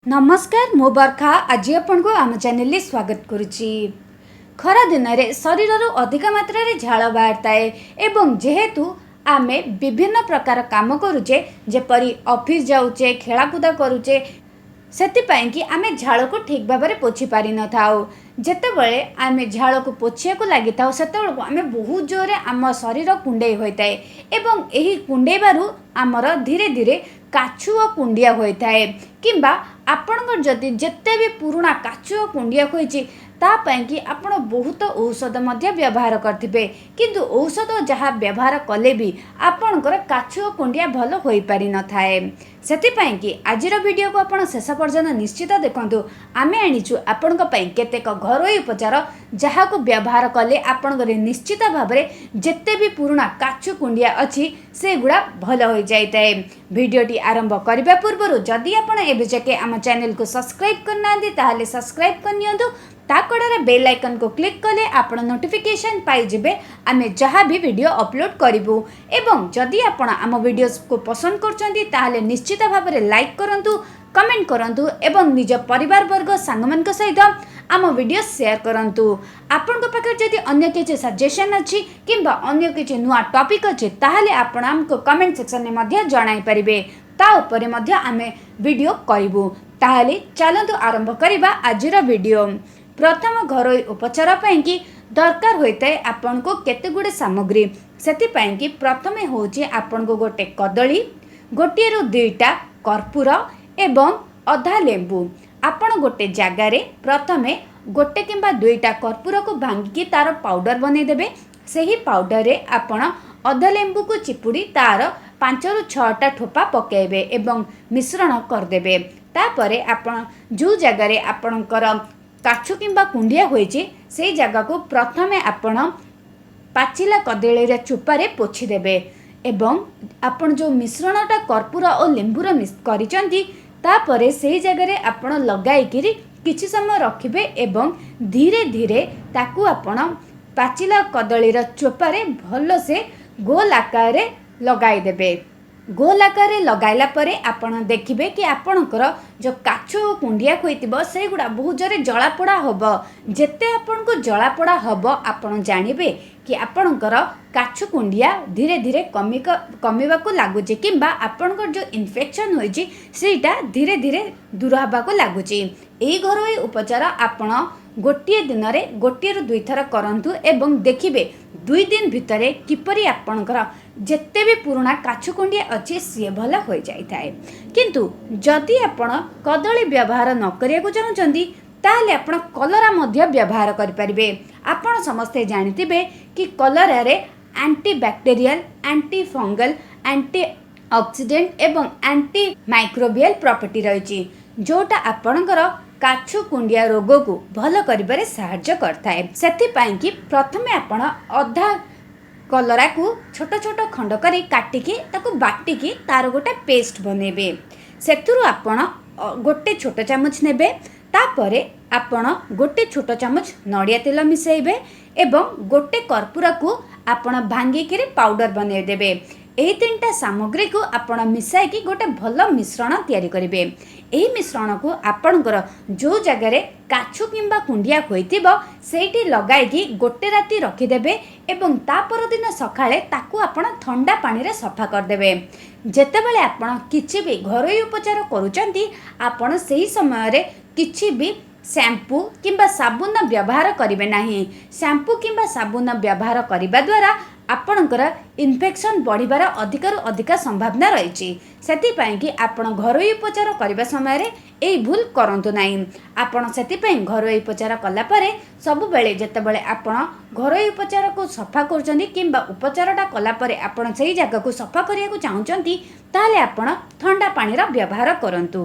ନମସ୍କାର, ମୁଁ ବର୍ଖା। ଆଜି ଆପଣଙ୍କୁ ଆମ ଚ୍ୟାନେଲରେ ସ୍ୱାଗତ କରୁଛି। ଖରା ଦିନରେ ଶରୀରରୁ ଅଧିକ ମାତ୍ରାରେ ଝାଳ ବାହାରିଥାଏ ଏବଂ ଯେହେତୁ ଆମେ ବିଭିନ୍ନ ପ୍ରକାର କାମ କରୁଛେ, ଯେପରି ଅଫିସ୍ ଯାଉଛେ, ଖେଳାକୁଦା କରୁଛେ, ସେଥିପାଇଁକି ଆମେ ଝାଳକୁ ଠିକ୍ ଭାବରେ ପୋଛି ପାରିନଥାଉ। ଯେତେବେଳେ ଆମେ ଝାଳକୁ ପୋଛିବାକୁ ଲାଗିଥାଉ, ସେତେବେଳକୁ ଆମେ ବହୁତ ଜୋରରେ ଆମ ଶରୀର କୁଣ୍ଡେଇ ହୋଇଥାଏ ଏବଂ ଏହି କୁଣ୍ଡେଇବାରୁ ଆମର ଧୀରେ ଧୀରେ କାଛୁ ଓ କୁଣ୍ଡିଆ ହୋଇଥାଏ। କିମ୍ବା ଆପଣଙ୍କର ଯଦି ଯେତେ ବି ପୁରୁଣା କାଛୁ ଓ କୁଣ୍ଡିଆ ହୋଇଛି, ତା ପାଇଁକି ଆପଣ ବହୁତ ଔଷଧ ମଧ୍ୟ ବ୍ୟବହାର କରିଥିବେ, କିନ୍ତୁ ଔଷଧ ଯାହା ବ୍ୟବହାର କଲେ ବି ଆପଣଙ୍କର କାଛୁ ଓ କୁଣ୍ଡିଆ ଭଲ ହୋଇପାରିନଥାଏ। ସେଥିପାଇଁକି ଆଜିର ଭିଡ଼ିଓକୁ ଆପଣ ଶେଷ ପର୍ଯ୍ୟନ୍ତ ନିଶ୍ଚିତ ଦେଖନ୍ତୁ। ଆମେ ଆଣିଛୁ ଆପଣଙ୍କ ପାଇଁ କେତେକ ଘରୋଇ ଉପଚାର, ଯାହାକୁ ବ୍ୟବହାର କଲେ ଆପଣଙ୍କର ନିଶ୍ଚିତ ଭାବରେ ଯେତେ ବି ପୁରୁଣା କାଛୁ କୁଣ୍ଡିଆ ଅଛି, ସେଗୁଡ଼ା ଭଲ ହୋଇଯାଇଥାଏ। ଭିଡ଼ିଓଟି ଆରମ୍ଭ କରିବା ପୂର୍ବରୁ ଯଦି ଆପଣ ଏବେ ଯାକେ ଆମ ଚ୍ୟାନେଲକୁ ସବସ୍କ୍ରାଇବ୍ କରିନାହାନ୍ତି, ତାହେଲେ ସବସ୍କ୍ରାଇବ୍ କରିନିଅନ୍ତୁ। ତା କଡ଼ରେ ବେଲ୍ ଆଇକନ୍କୁ କ୍ଲିକ୍ କଲେ ଆପଣ ନୋଟିଫିକେସନ୍ ପାଇଯିବେ ଆମେ ଯାହା ବି ଭିଡ଼ିଓ ଅପଲୋଡ଼ କରିବୁ। ଏବଂ ଯଦି ଆପଣ ଆମ ଭିଡ଼ିଓସ୍କୁ ପସନ୍ଦ କରୁଛନ୍ତି, ତାହେଲେ ନିଶ୍ଚିତ ଭାବରେ ଲାଇକ୍ କରନ୍ତୁ, କମେଣ୍ଟ କରନ୍ତୁ ଏବଂ ନିଜ ପରିବାର ବର୍ଗ, ସାଙ୍ଗମାନଙ୍କ ସହିତ ଆମ ଭିଡ଼ିଓ ସେୟାର କରନ୍ତୁ। ଆପଣଙ୍କ ପାଖରେ ଯଦି ଅନ୍ୟ କିଛି ସଜେସନ୍ ଅଛି କିମ୍ବା ଅନ୍ୟ କିଛି ନୂଆ ଟପିକ୍ ଅଛି, ତାହେଲେ ଆପଣ ଆମକୁ କମେଣ୍ଟ ସେକ୍ସନରେ ମଧ୍ୟ ଜଣାଇ ପାରିବେ। ତା ଉପରେ ମଧ୍ୟ ଆମେ ଭିଡ଼ିଓ କରିବୁ। ତାହେଲେ ଚାଲନ୍ତୁ ଆରମ୍ଭ କରିବା ଆଜିର ଭିଡ଼ିଓ। ପ୍ରଥମ ଘରୋଇ ଉପଚାର ପାଇଁକି ଦରକାର ହୋଇଥାଏ ଆପଣଙ୍କୁ କେତେ ଗୁଡ଼ିଏ ସାମଗ୍ରୀ। ସେଥିପାଇଁକି ପ୍ରଥମେ ହେଉଛି ଆପଣଙ୍କୁ ଗୋଟେ କଦଳୀ, ଗୋଟିଏରୁ ଦୁଇଟା କର୍ପୂର ଏବଂ ଅଧା ଲେମ୍ବୁ। ଆପଣ ଗୋଟେ ଜାଗାରେ ପ୍ରଥମେ ଗୋଟେ କିମ୍ବା ଦୁଇଟା କର୍ପୂରକୁ ଭାଙ୍ଗିକି ତା'ର ପାଉଡ଼ର ବନେଇଦେବେ। ସେହି ପାଉଡ଼ରରେ ଆପଣ ଅଧା ଲେମ୍ବୁକୁ ଚିପୁଡ଼ି ତା'ର 5ରୁ 6ଟା ଠୋପା ପକାଇବେ ଏବଂ ମିଶ୍ରଣ କରିଦେବେ। ତାପରେ ଆପଣ ଯେଉଁ ଜାଗାରେ ଆପଣଙ୍କର କାଛୁ କିମ୍ବା କୁଣ୍ଡିଆ ହୋଇଛି, ସେଇ ଜାଗାକୁ ପ୍ରଥମେ ଆପଣ ପାଚିଲା କଦଳୀର ଚୋପାରେ ପୋଛିଦେବେ ଏବଂ ଆପଣ ଯେଉଁ ମିଶ୍ରଣଟା କର୍ପୂର ଓ ଲେମ୍ବୁର କରିଛନ୍ତି, ତାପରେ ସେଇ ଜାଗାରେ ଆପଣ ଲଗାଇକିରି କିଛି ସମୟ ରଖିବେ ଏବଂ ଧୀରେ ଧୀରେ ତାକୁ ଆପଣ ପାଚିଲା କଦଳୀର ଚୋପାରେ ଭଲସେ ଗୋଲ ଆକାରରେ ଲଗାଇଦେବେ। ଗୋଲ ଆକାରରେ ଲଗାଇଲା ପରେ ଆପଣ ଦେଖିବେ କି ଆପଣଙ୍କର ଯେଉଁ କାଛୁ ଓ କୁଣ୍ଡିଆ ହୋଇଥିବ, ସେଇଗୁଡ଼ା ବହୁତ ଜୋରେ ଜଳାପୋଡ଼ା ହେବ। ଯେତେ ଆପଣଙ୍କୁ ଜଳାପୋଡ଼ା ହେବ, ଆପଣ ଜାଣିବେ କି ଆପଣଙ୍କର କାଛୁ କୁଣ୍ଡିଆ ଧୀରେ ଧୀରେ କମିବାକୁ ଲାଗୁଛି କିମ୍ବା ଆପଣଙ୍କର ଯେଉଁ ଇନଫେକ୍ସନ୍ ହୋଇଛି, ସେଇଟା ଧୀରେ ଧୀରେ ଦୂର ହେବାକୁ ଲାଗୁଛି। ଏହି ଘରୋଇ ଉପଚାର ଆପଣ ଗୋଟିଏ ଦିନରେ ଗୋଟିଏରୁ ଦୁଇଥର କରନ୍ତୁ ଏବଂ ଦେଖିବେ 2 ଦିନ ଭିତରେ କିପରି ଆପଣଙ୍କର ଯେତେ ବି ପୁରୁଣା କାଛୁ କୁଣ୍ଡିଆ ଅଛି, ସିଏ ଭଲ ହୋଇଯାଇଥାଏ। କିନ୍ତୁ ଯଦି ଆପଣ କଦଳୀ ବ୍ୟବହାର ନ କରିବାକୁ ଚାହୁଁଛନ୍ତି, ତାହେଲେ ଆପଣ କଲରା ମଧ୍ୟ ବ୍ୟବହାର କରିପାରିବେ। ଆପଣ ସମସ୍ତେ ଜାଣିଥିବେ କି କଲରାରେ anti bacterial, anti fungal, anti oxidant ଏବଂ ଆଣ୍ଟି ମାଇକ୍ରୋବିଆଲ ପ୍ରପର୍ଟି ରହିଛି, ଯେଉଁଟା ଆପଣଙ୍କର କାଛୁ କୁଣ୍ଡିଆ ରୋଗକୁ ଭଲ କରିବାରେ ସାହାଯ୍ୟ କରିଥାଏ। ସେଥିପାଇଁକି ପ୍ରଥମେ ଆପଣ ଅଧା କଲରାକୁ ଛୋଟ ଛୋଟ ଖଣ୍ଡ କରି କାଟିକି, ତାକୁ ବାଟିକି ତାର ଗୋଟେ ପେଷ୍ଟ ବନେଇବେ। ସେଥିରୁ ଆପଣ ଗୋଟେ ଛୋଟ ଚାମଚ ନେବେ। ତାପରେ ଆପଣ ଗୋଟେ ଛୋଟ ଚାମଚ ନଡ଼ିଆ ତେଲ ମିଶାଇବେ ଏବଂ ଗୋଟେ କର୍ପୂରକୁ ଆପଣ ଭାଙ୍ଗିକିରି ପାଉଡ଼ର ବନେଇଦେବେ। ଏହି ତିନିଟା ସାମଗ୍ରୀକୁ ଆପଣ ମିଶାଇକି ଗୋଟେ ଭଲ ମିଶ୍ରଣ ତିଆରି କରିବେ। ଏହି ମିଶ୍ରଣକୁ ଆପଣଙ୍କର ଯେଉଁ ଜାଗାରେ କାଛୁ କିମ୍ବା କୁଣ୍ଡିଆ ହୋଇଥିବ, ସେଇଠି ଲଗାଇକି ଗୋଟେ ରାତି ରଖିଦେବେ ଏବଂ ତା ପରଦିନ ସକାଳେ ତାକୁ ଆପଣ ଥଣ୍ଡା ପାଣିରେ ସଫା କରିଦେବେ। ଯେତେବେଳେ ଆପଣ କିଛି ବି ଘରୋଇ ଉପଚାର କରୁଛନ୍ତି, ଆପଣ ସେହି ସମୟରେ କିଛି ବି ଶ୍ୟାମ୍ପୁ କିମ୍ବା ସାବୁନ ବ୍ୟବହାର କରିବେ ନାହିଁ। ଶ୍ୟାମ୍ପୁ କିମ୍ବା ସାବୁନ ବ୍ୟବହାର କରିବା ଦ୍ୱାରା ଆପଣଙ୍କର ଇନଫେକ୍ସନ୍ ବଢ଼ିବାର ଅଧିକରୁ ଅଧିକ ସମ୍ଭାବନା ରହିଛି। ସେଥିପାଇଁକି ଆପଣ ଘରୋଇ ଉପଚାର କରିବା ସମୟରେ ଏହି ଭୁଲ କରନ୍ତୁ ନାହିଁ। ଆପଣ ସେଥିପାଇଁ ଘରୋଇ ଉପଚାର କଲା ପରେ ସବୁବେଳେ ଯେତେବେଳେ ଆପଣ ଘରୋଇ ଉପଚାରକୁ ସଫା କରୁଛନ୍ତି କିମ୍ବା ଉପଚାରଟା କଲା ପରେ ଆପଣ ସେଇ ଜାଗାକୁ ସଫା କରିବାକୁ ଚାହୁଁଛନ୍ତି, ତାହେଲେ ଆପଣ ଥଣ୍ଡା ପାଣିର ବ୍ୟବହାର କରନ୍ତୁ।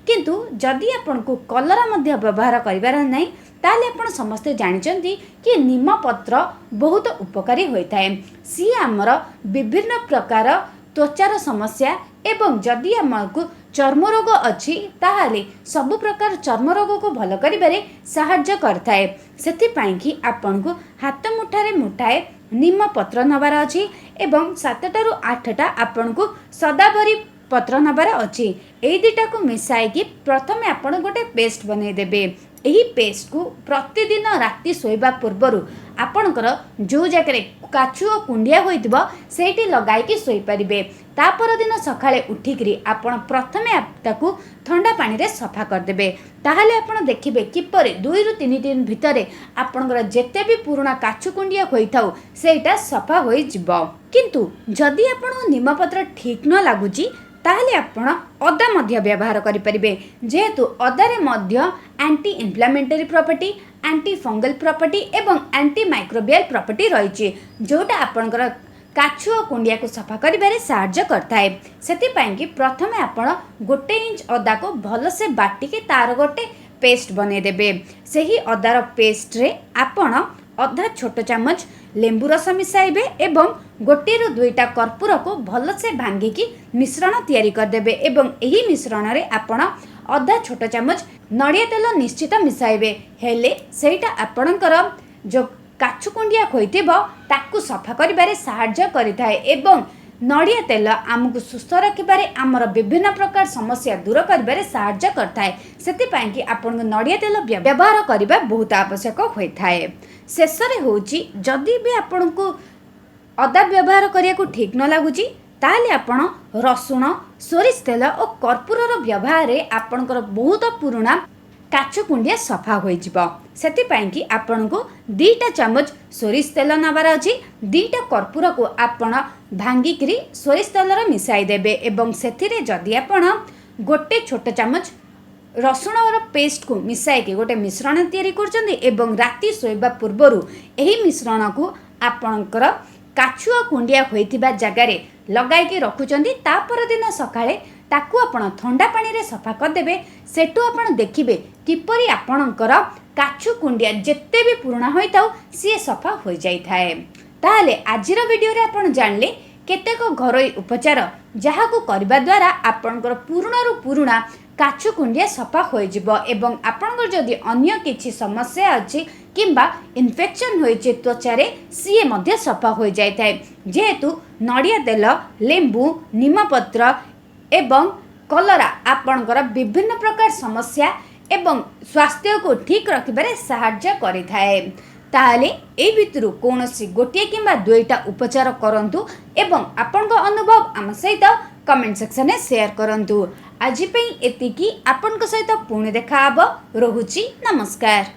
କିନ୍ତୁ ଯଦି ଆପଣଙ୍କୁ କଲରା ମଧ୍ୟ ବ୍ୟବହାର କରିବାର ନାହିଁ, ତାହେଲେ ଆପଣ ସମସ୍ତେ ଜାଣିଛନ୍ତି କି ନିମପତ୍ର ବହୁତ ଉପକାରୀ ହୋଇଥାଏ। ସିଏ ଆମର ବିଭିନ୍ନ ପ୍ରକାର ତ୍ୱଚାର ସମସ୍ୟା ଏବଂ ଯଦି ଆମକୁ ଚର୍ମ ରୋଗ ଅଛି, ତାହେଲେ ସବୁ ପ୍ରକାର ଚର୍ମ ରୋଗକୁ ଭଲ କରିବାରେ ସାହାଯ୍ୟ କରିଥାଏ। ସେଥିପାଇଁକି ଆପଣଙ୍କୁ ହାତ ମୁଠାରେ ମୁଠାଏ ନିମ ପତ୍ର ନେବାର ଅଛି ଏବଂ 7ଟାରୁ 8ଟା ଆପଣଙ୍କୁ ସଦାବରୀ ପତ୍ର ନେବାର ଅଛି। ଏଇ ଦୁଇଟାକୁ ମିଶାଇକି ପ୍ରଥମେ ଆପଣ ଗୋଟେ ପେଷ୍ଟ ବନେଇଦେବେ। ଏହି ପେଷ୍ଟକୁ ପ୍ରତିଦିନ ରାତି ଶୋଇବା ପୂର୍ବରୁ ଆପଣଙ୍କର ଯେଉଁ ଜାଗାରେ କାଛୁ ଓ କୁଣ୍ଡିଆ ହୋଇଥିବ, ସେଇଠି ଲଗାଇକି ଶୋଇପାରିବେ। ତା ପରଦିନ ସକାଳେ ଉଠିକିରି ଆପଣ ପ୍ରଥମେ ତାକୁ ଥଣ୍ଡା ପାଣିରେ ସଫା କରିଦେବେ। ତାହେଲେ ଆପଣ ଦେଖିବେ କିପରି 2ରୁ 3 ଦିନ ଭିତରେ ଆପଣଙ୍କର ଯେତେ ବି ପୁରୁଣା କାଛୁ କୁଣ୍ଡିଆ ହୋଇଥାଉ, ସେଇଟା ସଫା ହୋଇଯିବ। କିନ୍ତୁ ଯଦି ଆପଣଙ୍କୁ ନିମପତ୍ର ଠିକ୍ ନ ଲାଗୁଛି, ତାହେଲେ ଆପଣ ଅଦା ମଧ୍ୟ ବ୍ୟବହାର କରିପାରିବେ, ଯେହେତୁ ଅଦାରେ ମଧ୍ୟ anti inflammatory property, anti fungal property ଏବଂ ଆଣ୍ଟି ମାଇକ୍ରୋବିଆଲ ପ୍ରପର୍ଟି ରହିଛି, ଯେଉଁଟା ଆପଣଙ୍କର କାଛୁ ଓ କୁଣ୍ଡିଆକୁ ସଫା କରିବାରେ ସାହାଯ୍ୟ କରିଥାଏ। ସେଥିପାଇଁକି ପ୍ରଥମେ ଆପଣ 1 ଇଞ୍ଚ ଅଦାକୁ ଭଲସେ ବାଟିକି ତାର ଗୋଟେ ପେଷ୍ଟ ବନେଇଦେବେ। ସେହି ଅଦାର ପେଷ୍ଟରେ ଆପଣ ଅଧା ଛୋଟ ଚାମଚ ଲେମ୍ବୁ ରସ ମିଶାଇବେ ଏବଂ 1ରୁ 2ଟା କର୍ପୂରକୁ ଭଲସେ ଭାଙ୍ଗିକି ମିଶ୍ରଣ ତିଆରି କରିଦେବେ ଏବଂ ଏହି ମିଶ୍ରଣରେ ଆପଣ ଅଧା ଛୋଟ ଚାମଚ ନଡ଼ିଆ ତେଲ ନିଶ୍ଚିତ ମିଶାଇବେ। ହେଲେ ସେଇଟା ଆପଣଙ୍କର ଯେଉଁ କାଛୁ କୁଣ୍ଡିଆ ହୋଇଥିବ, ତାକୁ ସଫା କରିବାରେ ସାହାଯ୍ୟ କରିଥାଏ ଏବଂ ନଡ଼ିଆ ତେଲ ଆମକୁ ସୁସ୍ଥ ରଖିବାରେ, ଆମର ବିଭିନ୍ନ ପ୍ରକାର ସମସ୍ୟା ଦୂର କରିବାରେ ସାହାଯ୍ୟ କରିଥାଏ। ସେଥିପାଇଁକି ଆପଣଙ୍କୁ ନଡ଼ିଆ ତେଲ ବ୍ୟବହାର କରିବା ବହୁତ ଆବଶ୍ୟକ ହୋଇଥାଏ। ଶେଷରେ ହେଉଛି, ଯଦି ବି ଆପଣଙ୍କୁ ଅଦା ବ୍ୟବହାର କରିବାକୁ ଠିକ୍ ନ ଲାଗୁଛି, ତାହେଲେ ଆପଣ ରସୁଣ, ସୋରିଷ ତେଲ ଓ କର୍ପୂରର ବ୍ୟବହାରରେ ଆପଣଙ୍କର ବହୁତ ପୁରୁଣା କାଛୁ କୁଣ୍ଡିଆ ସଫା ହୋଇଯିବ। ସେଥିପାଇଁକି ଆପଣଙ୍କୁ 2ଟା ଚାମଚ ସୋରିଷ ତେଲ ନେବାର ଅଛି। 2ଟା କର୍ପୂରକୁ ଆପଣ ଭାଙ୍ଗିକିରି ସୋରିଷ ତେଲର ମିଶାଇ ଦେବେ ଏବଂ ସେଥିରେ ଯଦି ଆପଣ ଗୋଟେ ଛୋଟ ଚାମଚ ରସୁଣର ପେଷ୍ଟକୁ ମିଶାଇକି ଗୋଟେ ମିଶ୍ରଣ ତିଆରି କରୁଛନ୍ତି ଏବଂ ରାତି ଶୋଇବା ପୂର୍ବରୁ ଏହି ମିଶ୍ରଣକୁ ଆପଣଙ୍କର କାଛୁ ଓ କୁଣ୍ଡିଆ ହୋଇଥିବା ଜାଗାରେ ଲଗାଇକି ରଖୁଛନ୍ତି, ତା ପରଦିନ ସକାଳେ ତାକୁ ଆପଣ ଥଣ୍ଡା ପାଣିରେ ସଫା କରିଦେବେ। ସେଠୁ ଆପଣ ଦେଖିବେ କିପରି ଆପଣଙ୍କର କାଛୁ କୁଣ୍ଡିଆ ଯେତେ ବି ପୁରୁଣା ହୋଇଥାଉ, ସିଏ ସଫା ହୋଇଯାଇଥାଏ। ତାହେଲେ ଆଜିର ଭିଡ଼ିଓରେ ଆପଣ ଜାଣିଲେ କେତେକ ଘରୋଇ ଉପଚାର, ଯାହାକୁ କରିବା ଦ୍ୱାରା ଆପଣଙ୍କର ପୁରୁଣାରୁ ପୁରୁଣା କାଛୁ କୁଣ୍ଡିଆ ସଫା ହୋଇଯିବ ଏବଂ ଆପଣଙ୍କର ଯଦି ଅନ୍ୟ କିଛି ସମସ୍ୟା ଅଛି କିମ୍ବା ଇନଫେକ୍ସନ୍ ହୋଇଛି ତ୍ୱଚାରେ, ସିଏ ମଧ୍ୟ ସଫା ହୋଇଯାଇଥାଏ, ଯେହେତୁ ନଡ଼ିଆ ତେଲ, ଲେମ୍ବୁ, ନିମପତ୍ର ଏବଂ କଲରା ଆପଣଙ୍କର ବିଭିନ୍ନ ପ୍ରକାର ସମସ୍ୟା ଏବଂ ସ୍ୱାସ୍ଥ୍ୟକୁ ଠିକ୍ ରଖିବାରେ ସାହାଯ୍ୟ କରିଥାଏ। ତାହେଲେ ଏଇ ଭିତରୁ କୌଣସି ଗୋଟିଏ କିମ୍ବା ଦୁଇଟା ଉପଚାର କରନ୍ତୁ ଏବଂ ଆପଣଙ୍କ ଅନୁଭବ ଆମ ସହିତ କମେଣ୍ଟ ସେକ୍ସନରେ ସେୟାର କରନ୍ତୁ। ଆଜି ପାଇଁ ଏତିକି। ଆପଣଙ୍କ ସହିତ ପୁଣି ଦେଖାହେବ। ରହୁଛି, ନମସ୍କାର।